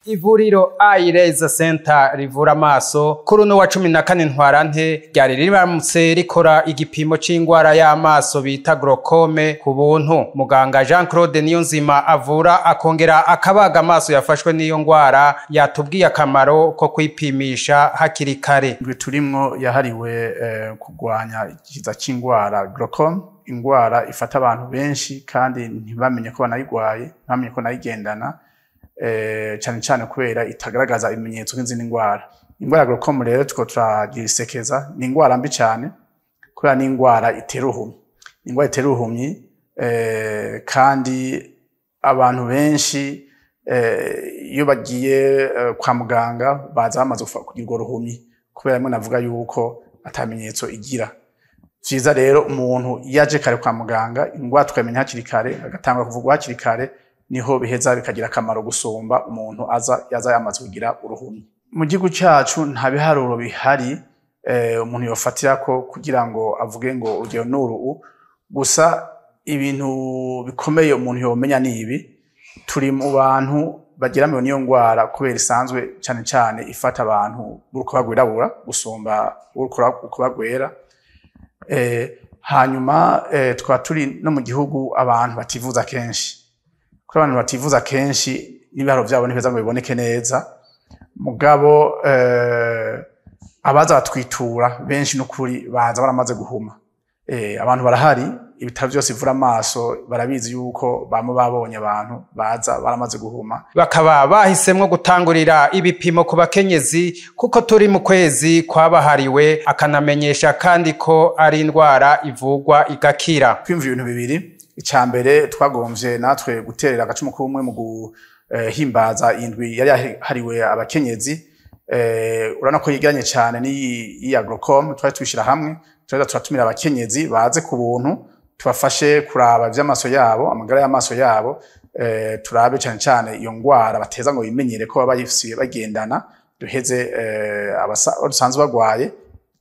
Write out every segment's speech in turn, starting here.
Ivuriro Eye Center rivura amaso kuri uno wa 14 Ntwarante ryari riramutse rikora igipimo c'ingwara y'amaso bita glaucome ku buntu. Muganga Jean Claude Niyonzima avura akongera akabaga amaso yafashwe n'iyo ngwara yatubwiye akamaro ko kwipimisha hakiri kare. Indwi turimwo yahariwe kurwanya ikiza c'ingwara glaucome, ingwara ifata abantu benshi kandi ntibamenye ko banayigwaye, ntibamenye ko nayigendana, cane cane kubera itagaragaza ibimenyetso nk'izindi ngwara. Ingwara ya glaucome rero tuko turagira isekeza, ni ingwara mbi cane kubera ni ingwara itera uruhumyi. Ingwara itera uruhumyi, kandi abantu benshi iyo bagiye kwa muganga baza bamaze kugira urwo ruhumyi, kubera rimwe navuga yuko atamenyetso igira. Vyiza rero umuntu iyo aje kare kwa muganga, ingwara tukayimenya hakiri kare, agatangura kuvurwa hakiri kare, niho biheza bikagira akamaro gusumba umuntu aza yaza yamaze kugira uruhumyi. Mu gihugu cacu nta biharuro bihari umuntu yofatirako kugira ngo avuge ngo urugero n'uru. Gusa ibintu bikomeye umuntu yomenya ni ibi: turi mu bantu bageramiwe n'iyo ngwara kubera isanzwe cane cane ifata abantu b'urukoba rwirabura gusumba urukoba rwera. Hanyuma tukaba turi no mu gihugu abantu bativuza kenshi. Kuri abantu bativuza kenshi n'ibiharuro vyabo ntibiheza ngo biboneke neza, mugabo abaza batwitura benshi n'ukuri baza baramaze guhuma. Abantu barahari, ibitaro vyose bivura amaso barabizi yuko bamwe babonye abantu baza baramaze guhuma. Bakaba bahisemwo gutangurira ibipimo ku bakenyezi kuko turi mu kwezi kwabahariwe, akanamenyesha kandi ko ari indwara ivurwa igakira. Kwiyumvira ibintu bibiri: ica mbere, twagomvye natwe guterera agacumu k'ubumwe mu guhimbaza indwi yari yahariwe abakenyezi. Urabona ko yegeranye cane n'iyi ya glaucome, twari tubishira hamwe, turaheza turatumira abakenyezi baze ku buntu, tubafashe kuraba ivy'amaso yabo, amagara y'amaso yabo, turabe cane cane iyo ngwara bateza ngo bimenyere ko baba bayifise bagendana, duheze abo dusanzwe bagwaye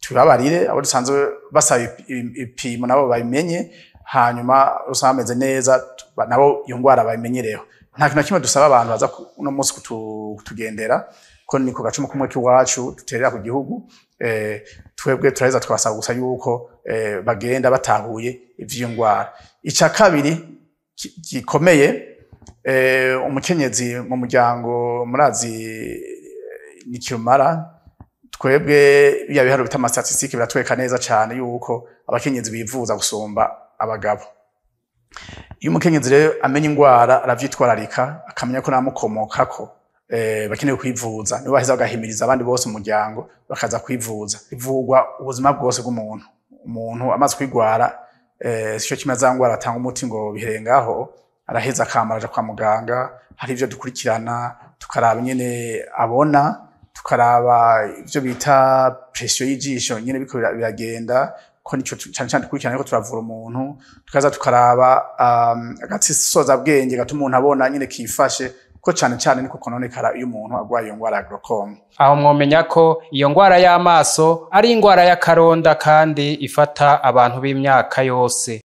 tubabarire, abo dusanzwe basaba ibipimo nabo babimenye, hanyuma usanga bameze neza nabo iyo ngwara babimenyereho. Nta kintu na kimwe dusaba abantu baza uno munsi kutugendera, ko ni ku gacumu kumwe k'iwacu duterera ku gihugu. Twebwe turaheza twasaba gusa yuko bagenda batahuye ivy'iyo ngwara. Ica kabiri gikomeye, umukenyezi mu muryango murazi ni kirumara. Twebwe biya biharuro bita ama statistiques biratwereka neza cane yuko abakenyezi bivuza gusumba abagabo. Iyo umukenyezi rero amenya ingwara aravyitwararika, akamenya ko namukomokako bakeneye kwivuza, nibo baheza bagahimiriza abandi bose mu muryango bakaza kwivuza. Ivurwa ubuzima bwose bw'umuntu. Umuntu amaze kwigwara, sico kimwe za ngwara atanga umuti ngo bihere ngaho, araheza akamara aja kwa muganga. Hari ivyo dukurikirana, tukaraba nyene abona, tukaraba ivyo bita pression y'ijisho nyene biriko biragenda, ko nico cane cane dukurikirana ariko turavura umuntu, tukaza tukaraba agatsisoza bwenge gatuma umuntu abona nyene kifashe, ko cane cane niko kononekara iyo umuntu agwaye iyo ngwara ya glaucome. Aho mwomenya ko iyo ngwara y'amaso ari ingwara y'akaronda kandi ifata abantu b'imyaka yose.